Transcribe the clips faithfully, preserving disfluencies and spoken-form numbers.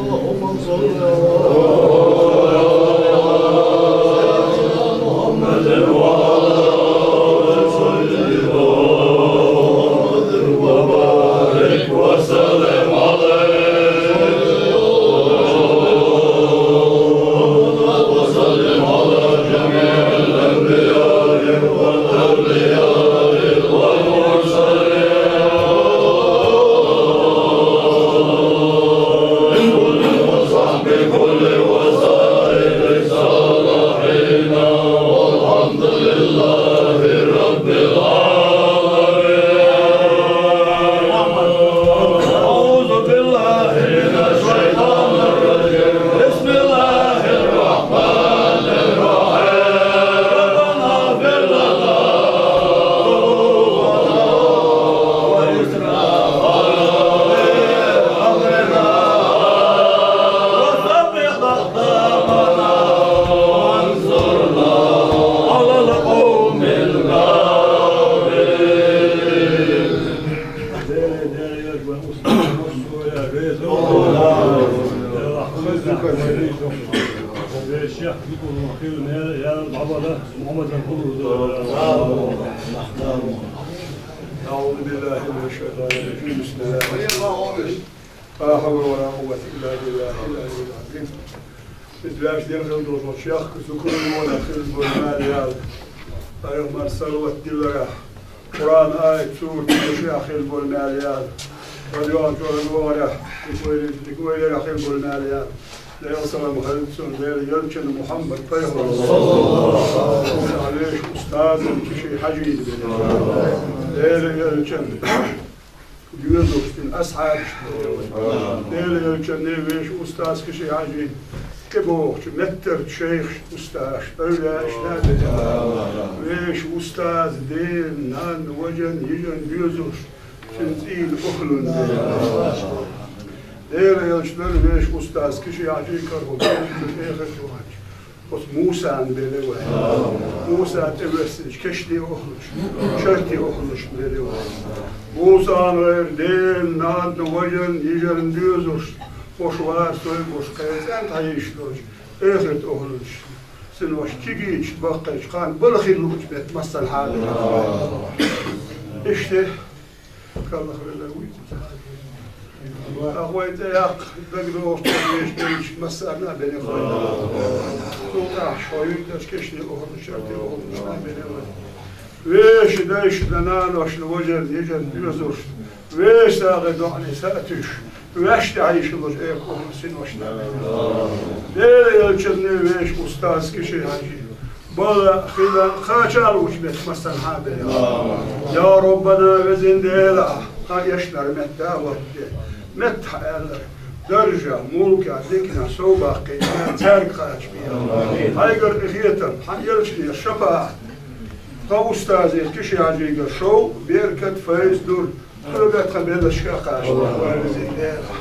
اللهم صل على محمد وعلى آل سيدنا محمد وبارك وسلم عليه. وسلم على جميع الأنبياء والأولياء والمرسلين وصحبه كل وسائر الصالحين والحمد لله رب العالمين. أعوذ بالله من الشيطان الرجيم. بسم الله الرحمن الرحيم. ربنا اغفر لنا ذنوبنا وإسرافنا في أمرنا وثبت أقدامنا وانصرنا على القوم الكافرين. أعوذ بالله من الشيطان الرجيم. بسم الله الرحمن الرحيم. لا حول ولا قوة إلا بالله العلي العظيم. Биз вешан ден хила долча чехка зукрулло хила болу мел ял. Пайхамар салават диларехь, Къуръан аят, сурат дешехь хила болу мел ял. Вайна йогӀучу вогӀарехь, дика вайна, дика вайнарехь хила болу мел ял. Делан салам хилла цунна, Делан элчанна Мухьаммад пайхамар. Вешан устазан кхин шен хьажийна бен. Делан элчанна доьзалшна, асхьабашна. Делан элчанна, вешан устаз кхин шен хьажийна, тӀебогӀучу меттарчу шайхашна, устазашна, эвлаяашна а бен. Вешан устаз, ден, нанна, важан, йижан, доьзалшна, цуьнан цӀийнан охӀлунна бен. Делан элчанна вешан устаз кхин шен хьажийна, карахь бен, эхарт вахча. Оцу Мусана бен вай. Муса тӀевоьссинчу кешнийн охӀлуш, шайтийн охӀлуш бен вай. Мусана гӀайра ден, нанна, важан, йижарна, доьзалш, хӀокху варсой а беш, кхин цӀентан хьийзаш долчу эхарт охӀлуш, синош кегийчу баккхийчу хан бала хила луучу метта массанхьа а бен. Иштта Каллах велла вуй. Ахь вайн цӀе яккха дагадогӀуш, вешан беллачу массарна а бен вай. Цул тӀаьхьа шо юьйташ кешнийн охӀлуш, шайтийн охӀлуш а бен вай. Вешан дайшна, наношна, важарна, йижарна, доьзалшна, вешан сагӀина, доӀанна са а туьйсуш, ваьш тӀе хьийзаш долчу эхарт охӀлуш, синошна а бен вай. Делан элчанна вешан устаз кхин шен хьажийна. Бала хила кхача а луучу метта массанхьа а бен. Я Роббана, везан Дела, хьан эшнара метта а хӀоттаде. Метта хьан аьлларг даржехь, мулкехь, диканехь сов баккхийта, цаьрга кхача бен. Хьайгара къинхетам, хьан элчанера шапаӀат, тхан устазера кхин шен хьажийгара шов, беркат, файз, нур. Хьоьга а, тхан беллачка а кхача, вай везан Дела.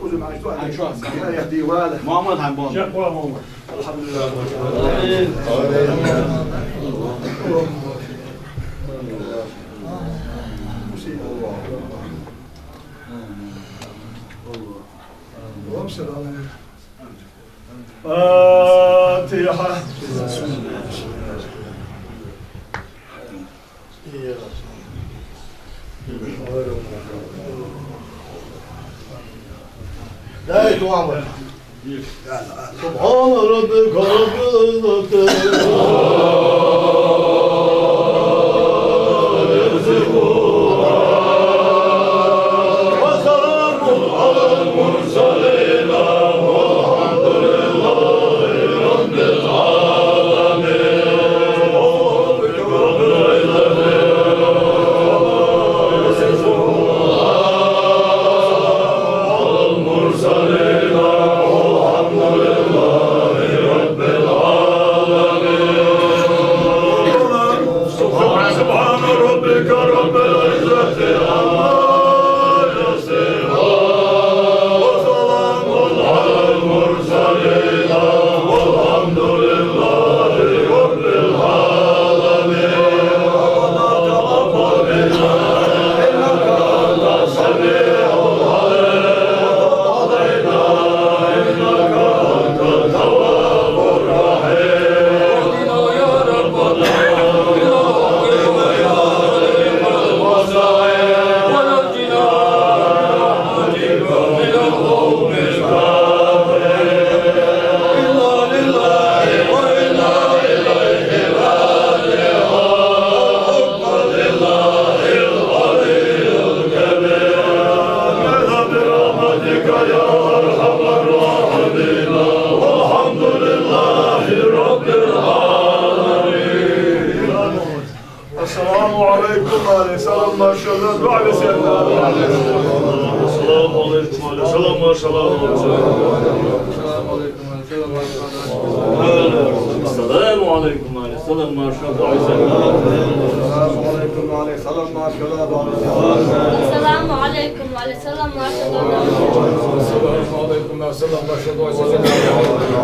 Узун хьаьжча, хьан дийвала. Мухьаммад хьан боху. Шекъа Мухьаммад. Алхьамдулиллах. Фатихьа. سبحان ربك رب العزة وسلام على المرسلين والحمد لله رب العالمين. Алейкум алейсалам, маршалла, дуа весет. Ассаламу алейкум алейсалам, маршалла. Ассаламу алейкум алейсалам, маршалла, дуа весет. Ассаламу алейкум алейсалам, маршалла. Ассаламу алейкум алейсалам, маршалла. Ассаламу алейкум алейсалам, маршалла, дуа весет.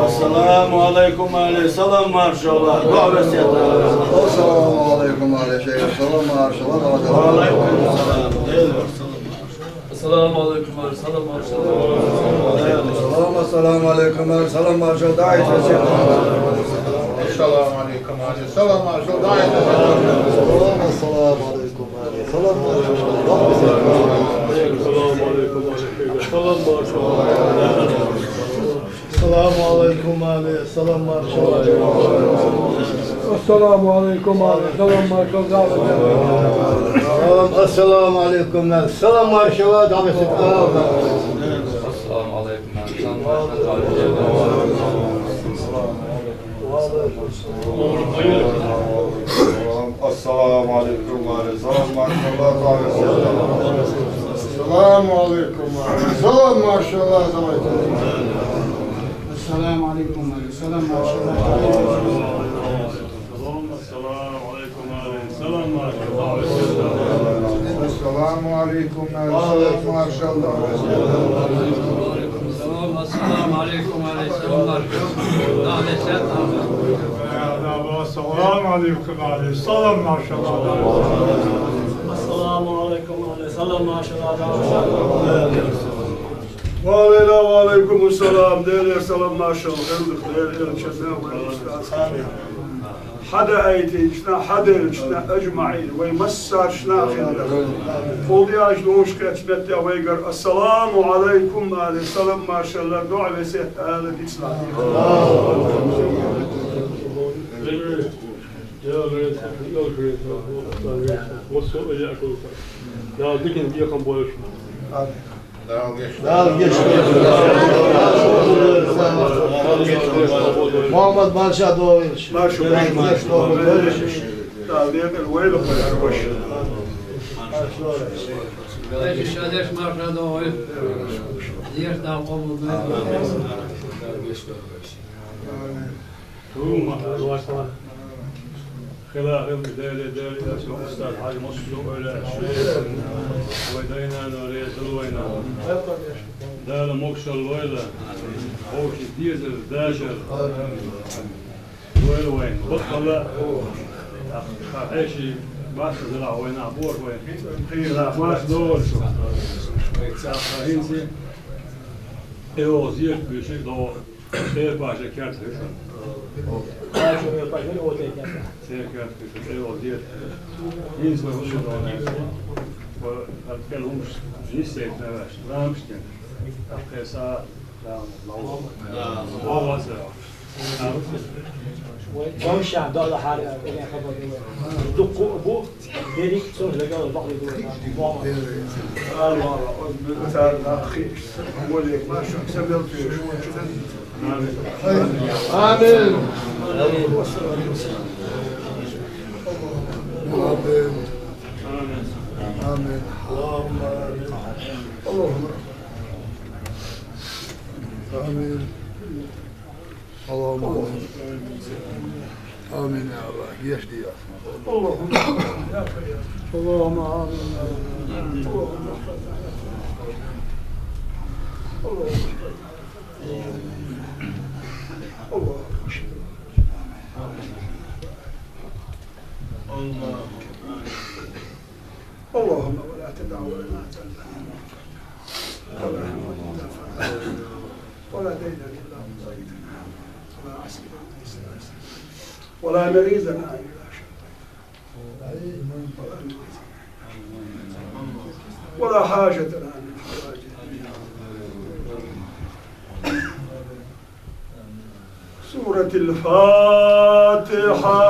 Ассаламу алейкум алейсалам, маршалла, дуа весет. Ассаламу алейкум алейсалам, маршалла, дуа весет. Ва алейкум салам. Ассаламу алейкум алейсалам, маршалла. Салам, ассаламу алейкум алейсалам, маршалла, дуа весет. Ассаламу алейкум алейсалам, маршалла, дуа весет. Салам, ассаламу алейкум алейсалам, маршалла, дуа весет. Ассаламу алейкум алейсалам, маршалла. Ассаламу алейкум алейсалам, маршалла. Ассаламу алейкум алейсалам, маршалла. Ассаламу алейкум алейсалам, маршалла. Ассаламу алейкум алейсалам, маршалла. Ассаламу алейкум алейсалам, маршалла. Ассаламу алейкум алейсалам, маршалла. Ассаламу алейкум алейсалам, маршалла. Ассаламу алейкум алейсалам, маршалла. Ассаламу алейкум алейсалам, маршалла. Ассаламу алейкум алейсалам, маршалла. Ассаламу алейкум алейсалам, маршалла. Ассаламу алейкум алейсалам, маршалла. Ва алейкум салам, Даьла салам, маршалла. Хьада айтична, хьаделчна, аджмаин, вай массаршна хилла. Кхолдияш лош кхечмеття вайгар ассаламу алейкум алейсалам, маршалла, дуа весет ала дицла. Дала дикин бекхам больше. Дала гешт. Мухаммад марша довилш. Марша. Дала гешт. Дала декъал вайла хвайар ваша. Дала гешт. Шадеш марша довилш. Деш да къобул. Дала гешт. Амин. Хила, хила, Даьла, Даьла, устаз Хьажа Мусо, Даьла, вай дайнана, реза вайна. Дала могашал вайла, вовши дезар, дашар. Вайла вайна. Бакъала, ха хьеши, масса зала вайна, бор вайна. Хила, мас дор шу. Ца хинси. Эво зият биши до. Церкваша керт хӀуьшан. Церкваша хӀуьшан, эвал дет. ХӀинца вай хӀума ду дона. Вай кӀел хӀумаш нисдайта ваьш, лампаш тен. ТӀаккха кхеса, да, лавла. Воваса. Вовша, да, да, хьар, э, хабар. Дукку бу. Дерриг цунах легал бакъ ле ду. Амин. Амин. Амин. Амин. اللهم آمين. اللهم آمين. اللهم آمين. آمين يا الله. يشدي يا الله. اللهم آمين. اللهم آمين. اللهم آمين. اللهم آمين. اللهم آمين. اللهم ولا تدع لنا ذنبا ولا هما إلا فرجته ولا دينا إلا قضيته ولا عسيرا إلا يسرته ولا مريضا إلا شفيته ولا حاجة لنا من حوائج الدنيا. سورة الفاتحة.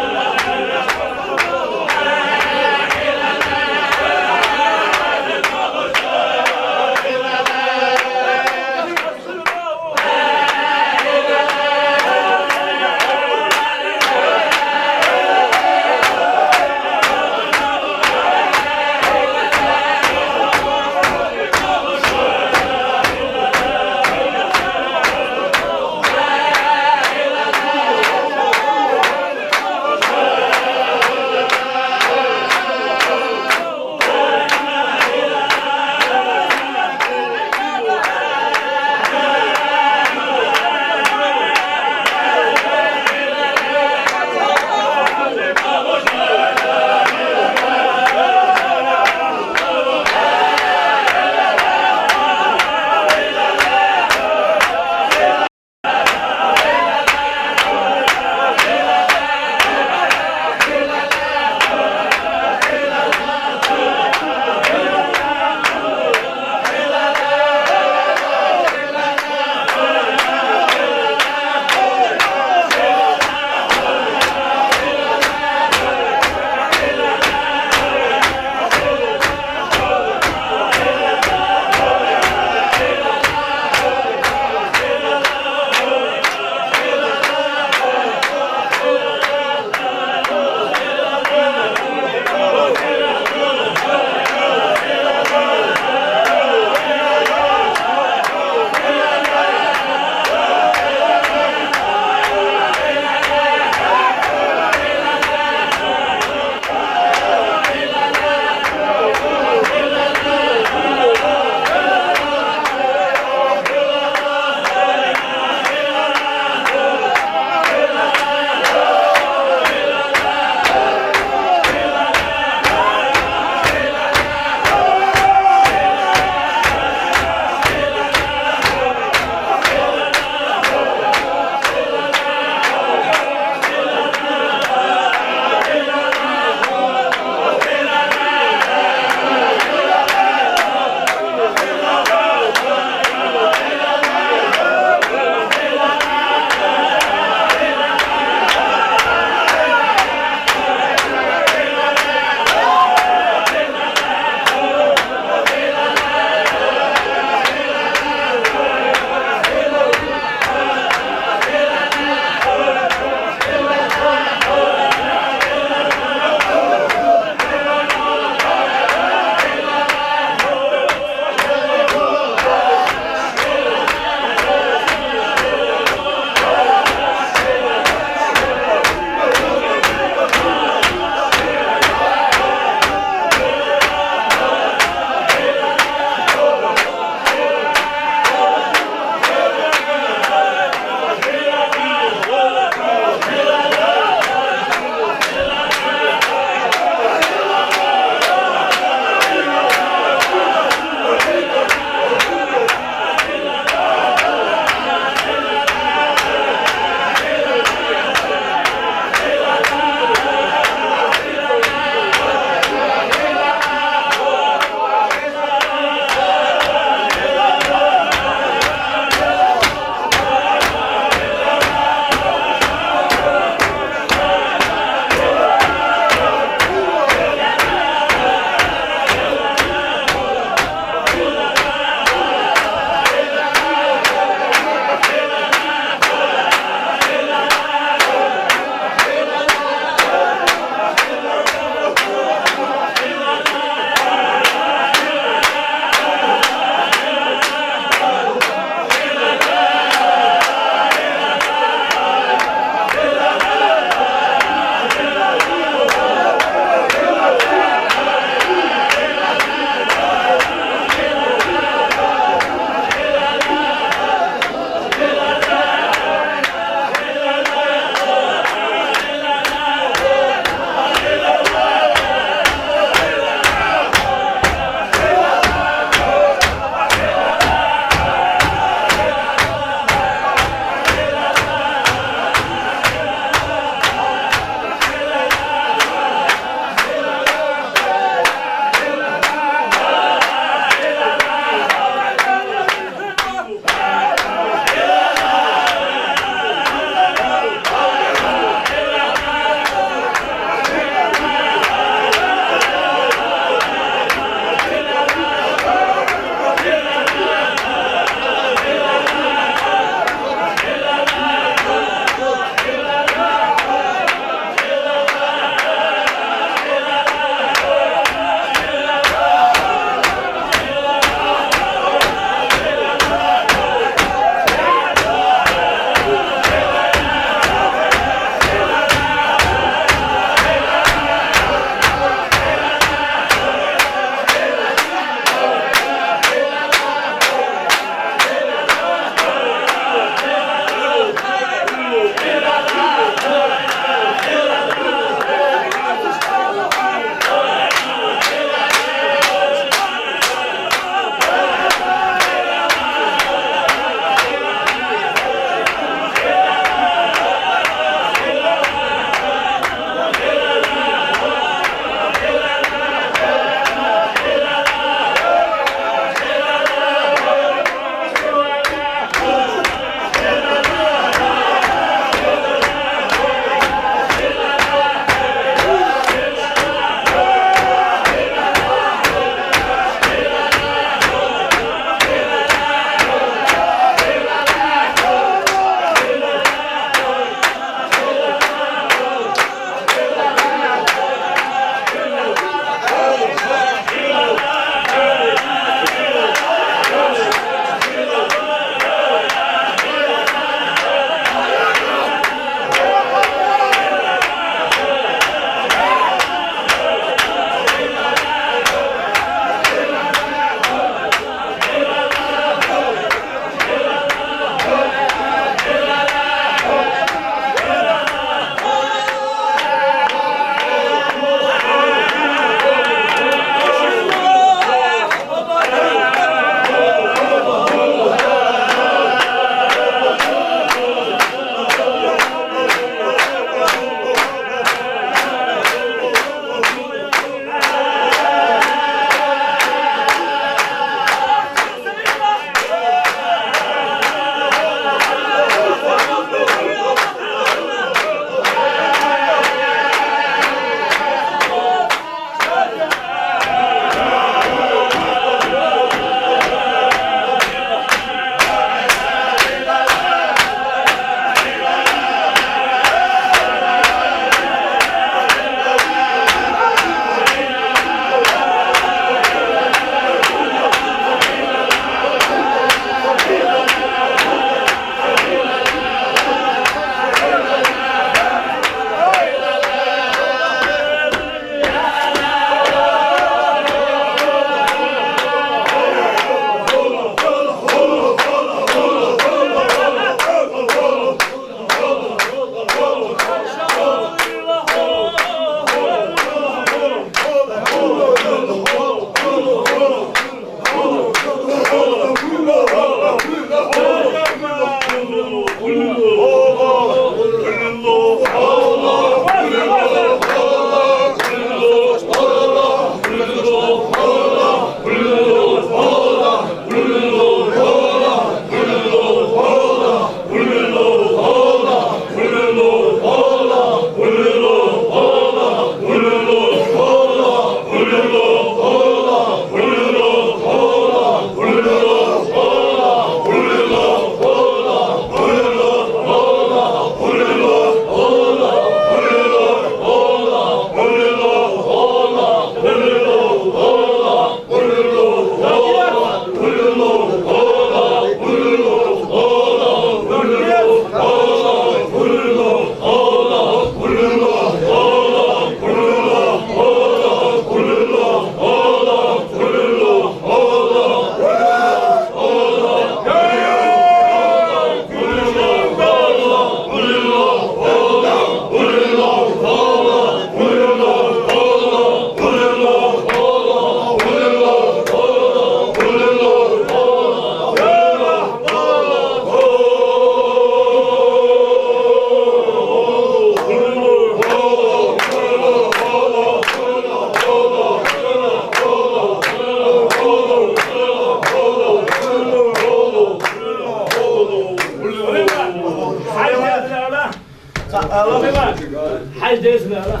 Hacı deyirsən, ha?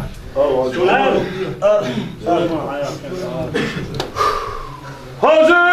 Hacı!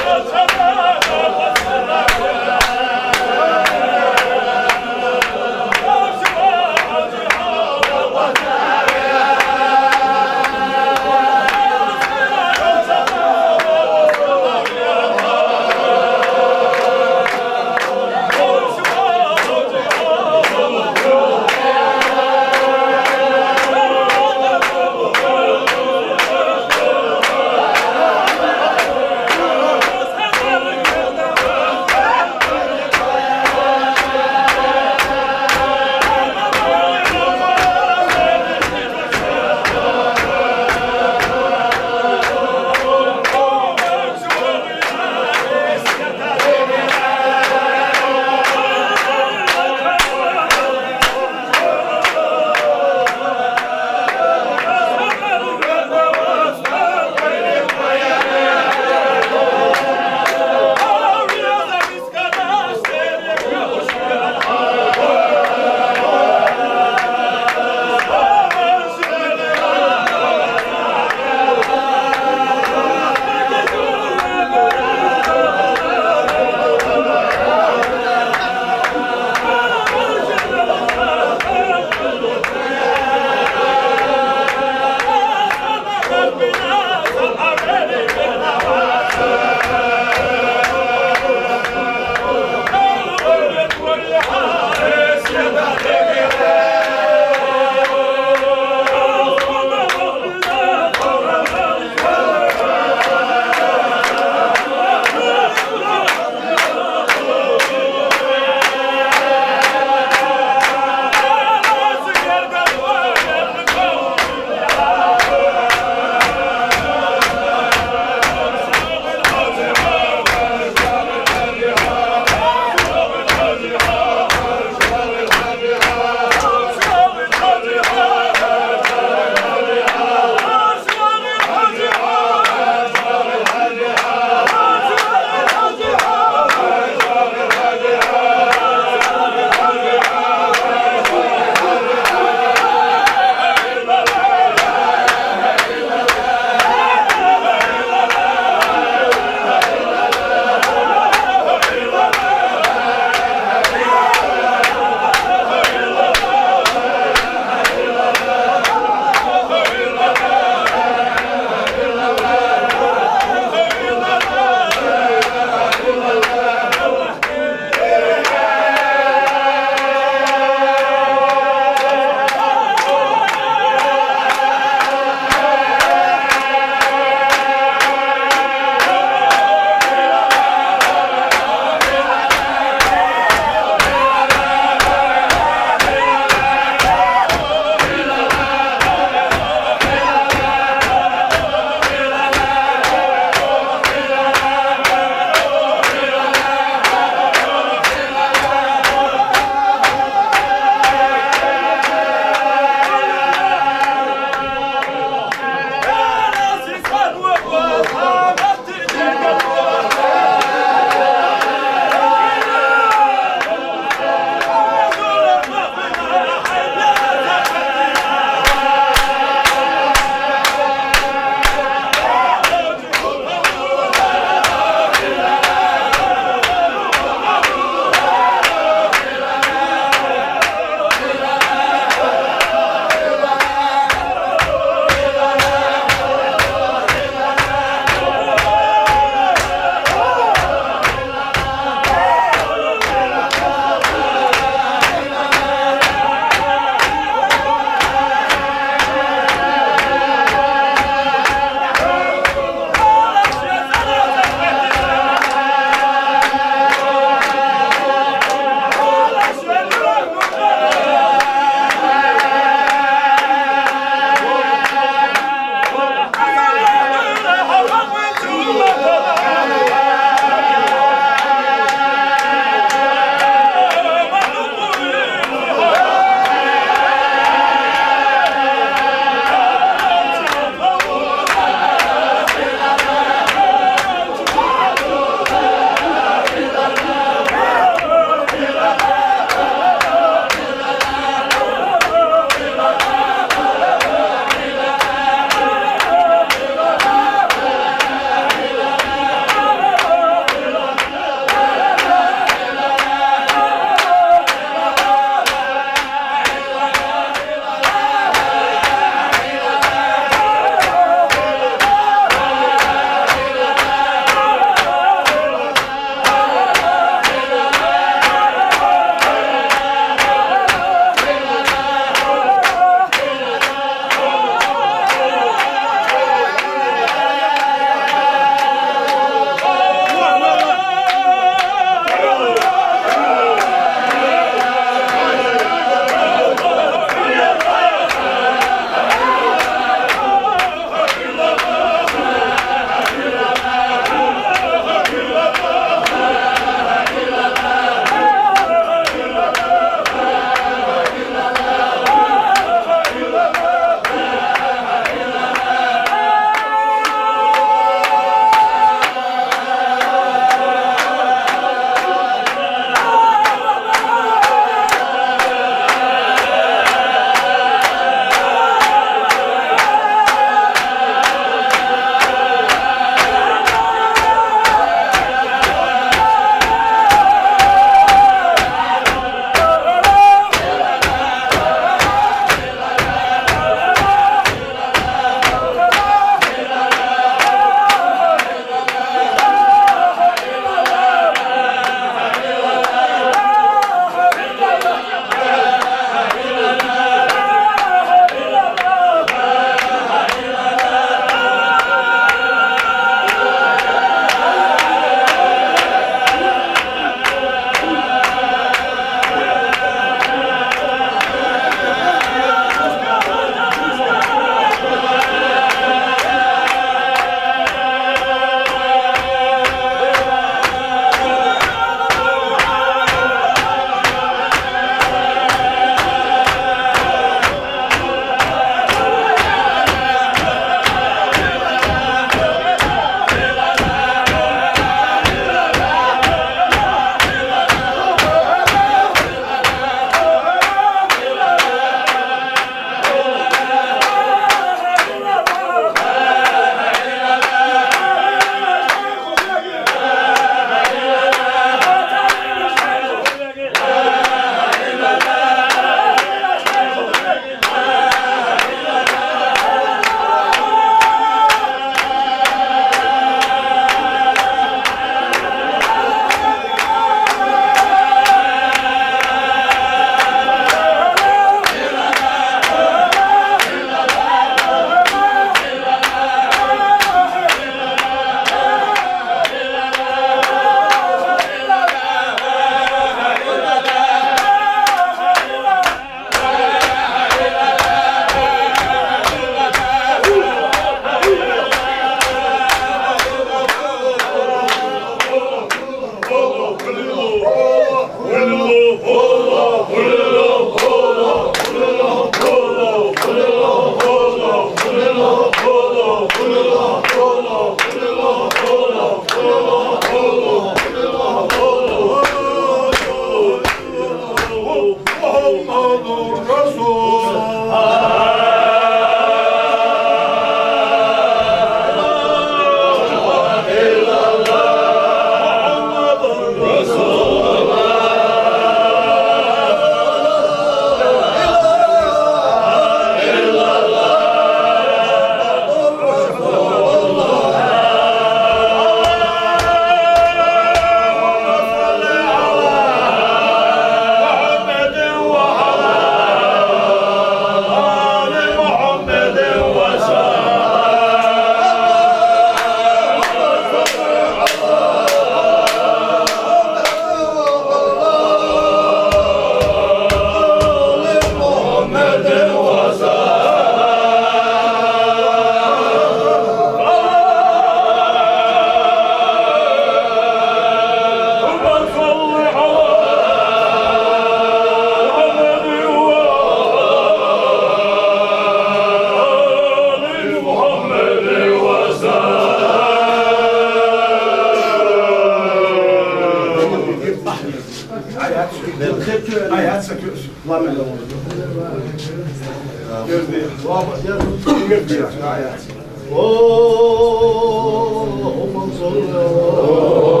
اللهم صل على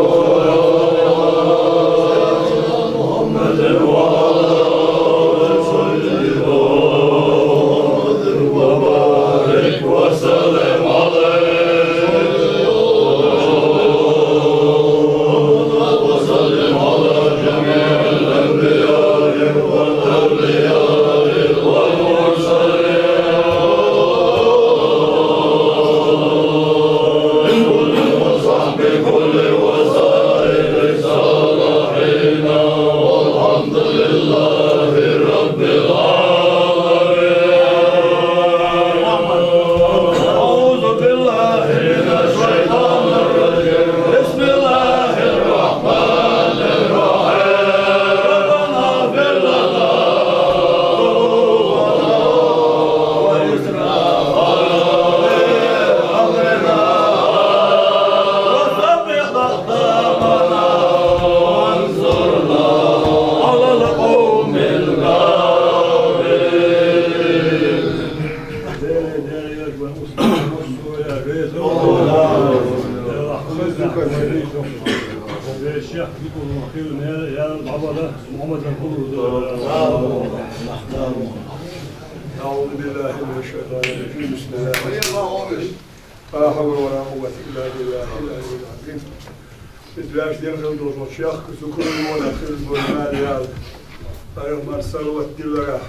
سيدنا محمد وعلى آل سيدنا محمد وبارك وسلم عليه. وسلم على جميع الأنبياء والأولياء والمرسلين وصحبه كل وسائر الصالحين، والحمد لله رب العالمين. أعوذ بالله من الشيطان الرجيم. بسم الله الرحمن الرحيم. ربنا اغفر لنا ذنوبنا وإسرافنا في أمرنا وثبت أقدامنا وانصرنا على القوم الكافرين. أعوذ بالله من الشيطان الرجيم. بسم الله الرحمن الرحيم. لا حول ولا قوة إلا بالله العلي العظيم. Биз вешан дерхил долчу чехка зукрулло хилла болу мел ял. Пайхамар салават дилларах,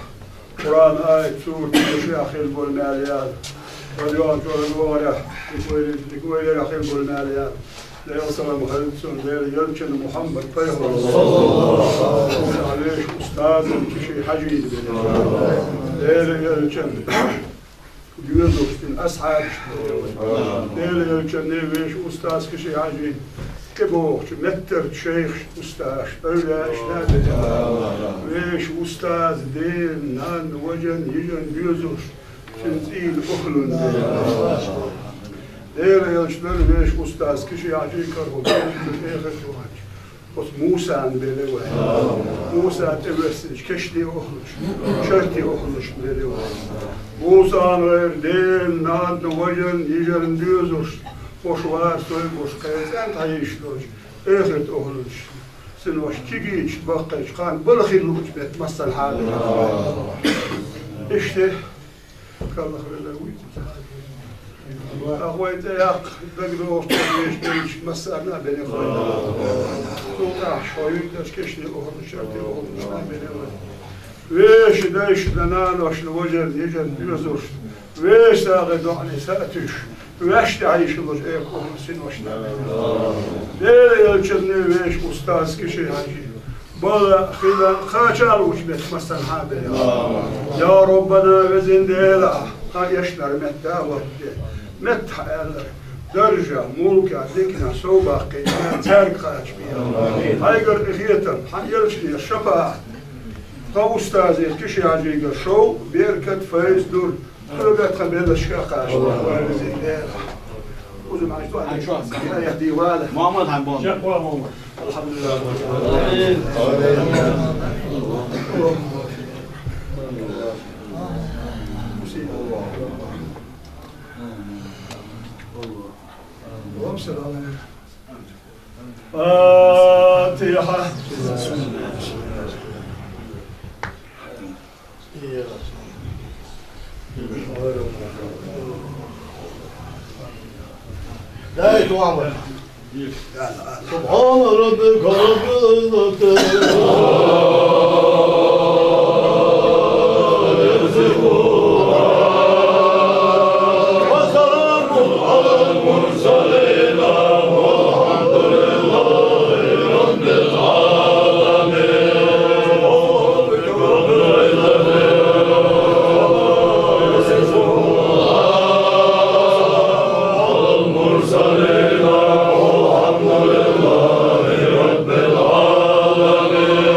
Къуръан аят, сурат дешарах хилла болу мел ял. Валион чуьра вогӀарах, дика вайли-, дика вайларах хилла болу мел ял. Делан салам хилла цунна, Делан элчанна Мухьаммад пайхамар. Вешан устазан Киши Хьаьжин белла. Делан элчанна доьзалшна, асхьабашна белла вай. Делан элчанна вешан устаз Киши Хьаьжин, тӀебогӀучу меттарчу шайхашна, устазашна, эвлаяашна белла вай. Вешан устаз, ден, нанна, важан, йижан доьзалш, цуьнан цӀийнан охӀлун белла вай. Делан элчанна вешан устаз Киши Хьаьжин карахь бу, цуьнан эхарт вахча. Оцу Мусана белла вай. Муса тӀевоьссинчу кешнийн охӀлуш, шартийн охӀлуш белла вай. Мусана гӀайра ден, нанна, важан, йижарна доьзалш, хӀорш вара сой, хӀорш кхечу цӀенна хьийзаш долчу эхарт охӀлуш. Цуьнан ваша кегийчу баккхийчу хан бала хир луучу метта массанхьа а белла вай. Иштта Каллах велла вуй. Ахь вайн тӀе яккха дагадогӀуш долу вешан беллачу массарна а белла вай. Цул тӀаьхьа шо юьрташ кешнийн охӀлуш, шартийн охӀлуш а белла вай. Вешан дайшна, наношна, важарна, йижарна доьзалшна, вешан сагӀина доӀанийн са а туьйсуш, ваьшна тӀехь йиш йолуш эха охӀлуш синош а белла вай. Делан элчанна вешан устаз Киши Хьаьжин бала, хила, кхача а луучу метта массанхьа а белла вай. Я Роббана, везан Дела, хьан эшнара метта а хӀоттаде. Метта хьан аьлларг даржехь, мулкехь, диканехь сов баккхийта, цаьрга кхача бе. Хьайгара къинхетам, хьан элчанера шапаӀат, тхан устазех Киши Хьаьжигара шов, беркат, файз, нур, Хьоьга тхан беллачка кхача, вай везан Дела. Узун Хьаьжа, хьайн чохь сан, я, я, дийвала. Мухьаммад хьайн боху. Шек ван, Мухьаммад. Алхьамдулиллах. Амин. فاتحة. لا يتوامر. سبحان ربك رب العزة عما يصفون. وسلام على المرسلين. والحمد لله رب العالمين.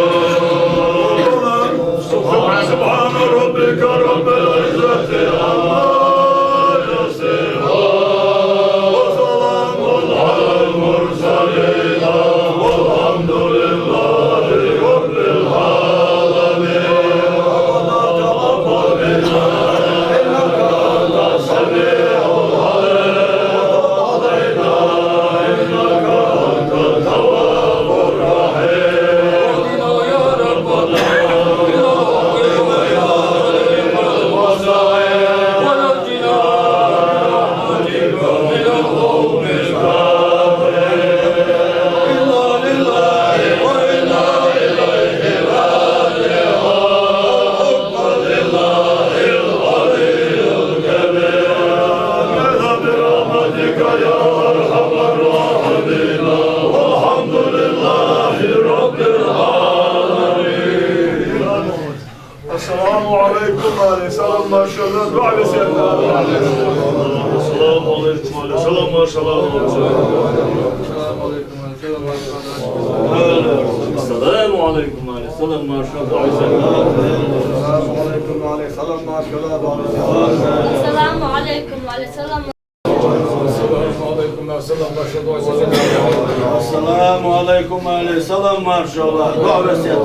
Алейкум алейсалам, машалла, дуа весет. Ассаламу алейкум алейсалам, машалла. Ассаламу алейкум алейсалам, машалла, дуа весет. Ассаламу алейкум алейсалам, машалла, дуа весет. Ассаламу алейкум алейсалам. Ассаламу алейкум алейсалам, машалла, дуа весет. Ассаламу алейкум алейсалам, машалла, дуа весет.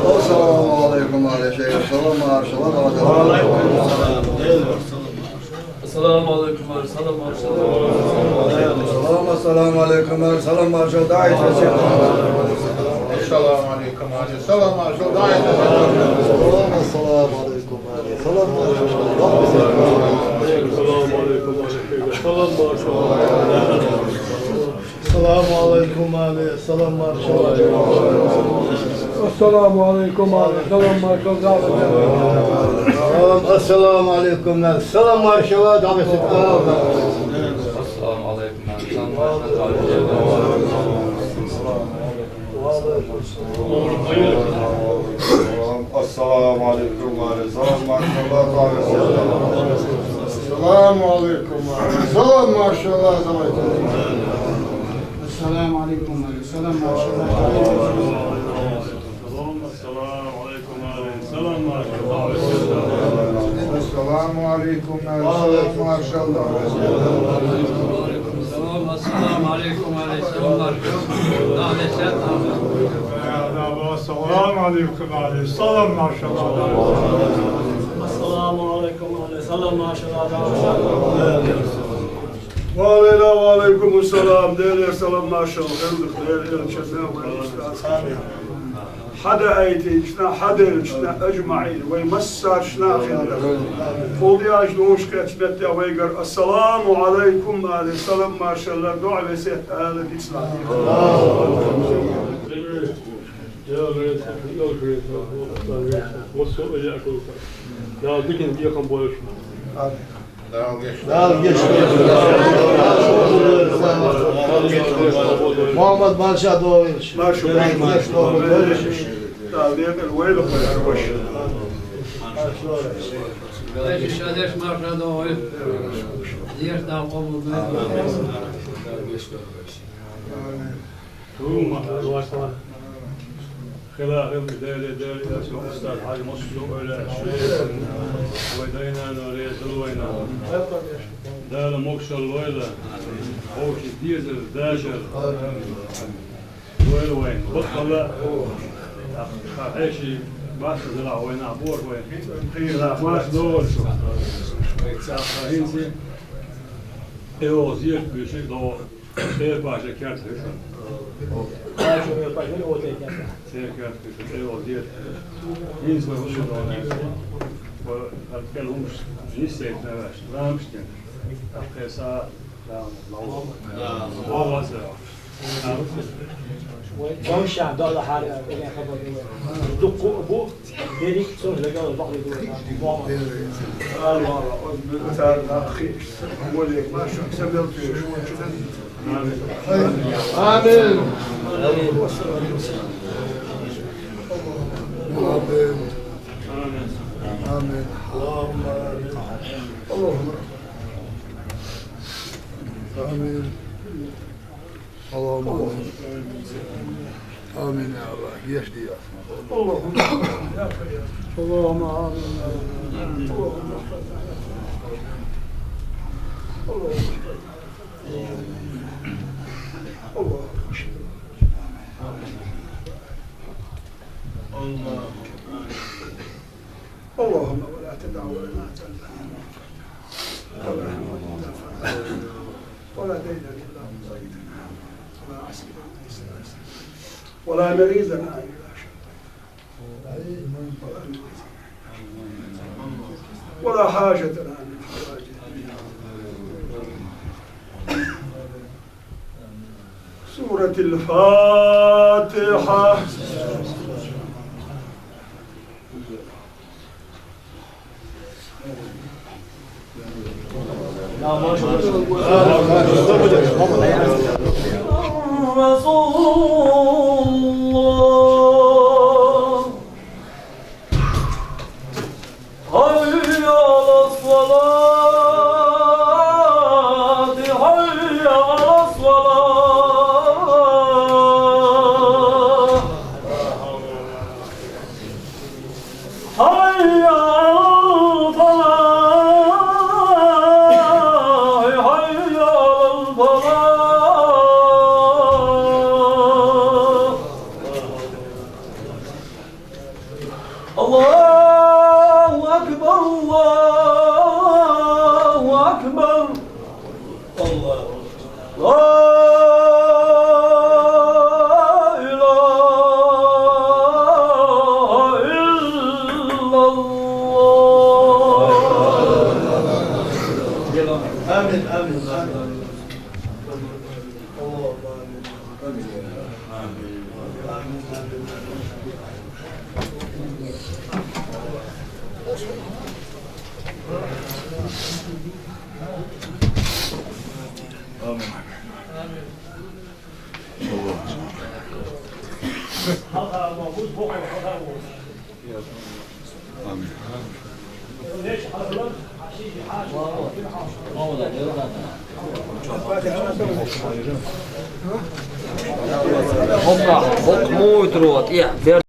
Ассаламу алейкум алейсалам, машалла. Ассаламу алейкум алейсалам, машалла, дуа весет. Ассаламу алейкум алейсалам, машалла, дуа весет. Ассаламу алейкум алейсалам, машалла, дуа весет. Ассаламу алейкум алейсалам, машалла. Ассаламу алейкум алейсалам, машалла. Ассаламу алейкум алейсалам, машалла. Ассаламу алейкум алейсалам, машалла. Ассаламу алейкум алейсалам, машалла. Ассаламу алейкум алейсалам, машалла. Ассаламу алейкум алейсалам, машалла. Ассаламу алейкум алейсалам, машалла. Ассаламу алейкум алейсалам, машалла. Ассаламу алейкум алейсалам, машалла. Ассаламу алейкум алейсалам, машалла. Ассаламу алейкум алейсалам, машалла. Ассаламу алейкум алейсалам, машалла. Ва алейкум ассалам, Делера салам, машалла. Хьада айтична, хьаделчна, ажмаин, вай массаршна хилла. Кхолдияж лош кхечмеття вайгар ассаламу алейкум алейсалам, машалла, дуа весет ала дицла. Дала дикин бекхам болуш. Дала гешт. Мухаммад Марша Дович. Марша Дович. Дала декъал вайла хой арваш. Шадеш Марша Дович. Деш да къобул. Амин. Тума, Аллах. Хила, хила, Дела, Дела, я устад, хьажа, мосу, ойла, шех, вай дайнана, реза вайна. Дала могашал лойла, ховши дезар, дашар. Лойла вайна. Бакъала, ха, хьеши, баса зала вайна, бор вайна. Хила, мас лойла. Ха, хинси, эво, зият, биши, ло. Церпаша керт хишан. Церпаша не оте керт. Церкерт хишан, эво дет. Инс ва хуши дона. Ва аткел хумш нисет наваш, рамштен. Ахеса, да, лау. Лау. Лау. Вамша, да, да, хар, э, хабар. Дукку бу. Дерик сон легал бакъ. Алла, Алла, оз бир тар нахи, молек, машу, сабел тюш. Амин. Амин. Амин. Амин. Аллахумма амин. Аллахумма амин. Аллахумма амин. Амин, я Аллах. Гешт де, я. Аллахумма. Аллахумма амин. Аллахумма. Аллахумма. اللهم ولا تدع لنا ذنبا ولا هما ولا دينا إلا قضيته ولا عسيرا إلا يسرته ولا مريضا إلا شفيته ولا مريضا ولا حاجة لنا من حوائج الدنيا. سورة الفاتحة. رسول الله. الله أكبر، الله أكبر. الله. لا إله إلا الله. آمين، آمين، آمين. اللهم آمين. Hokk, hokk, muitru, ja,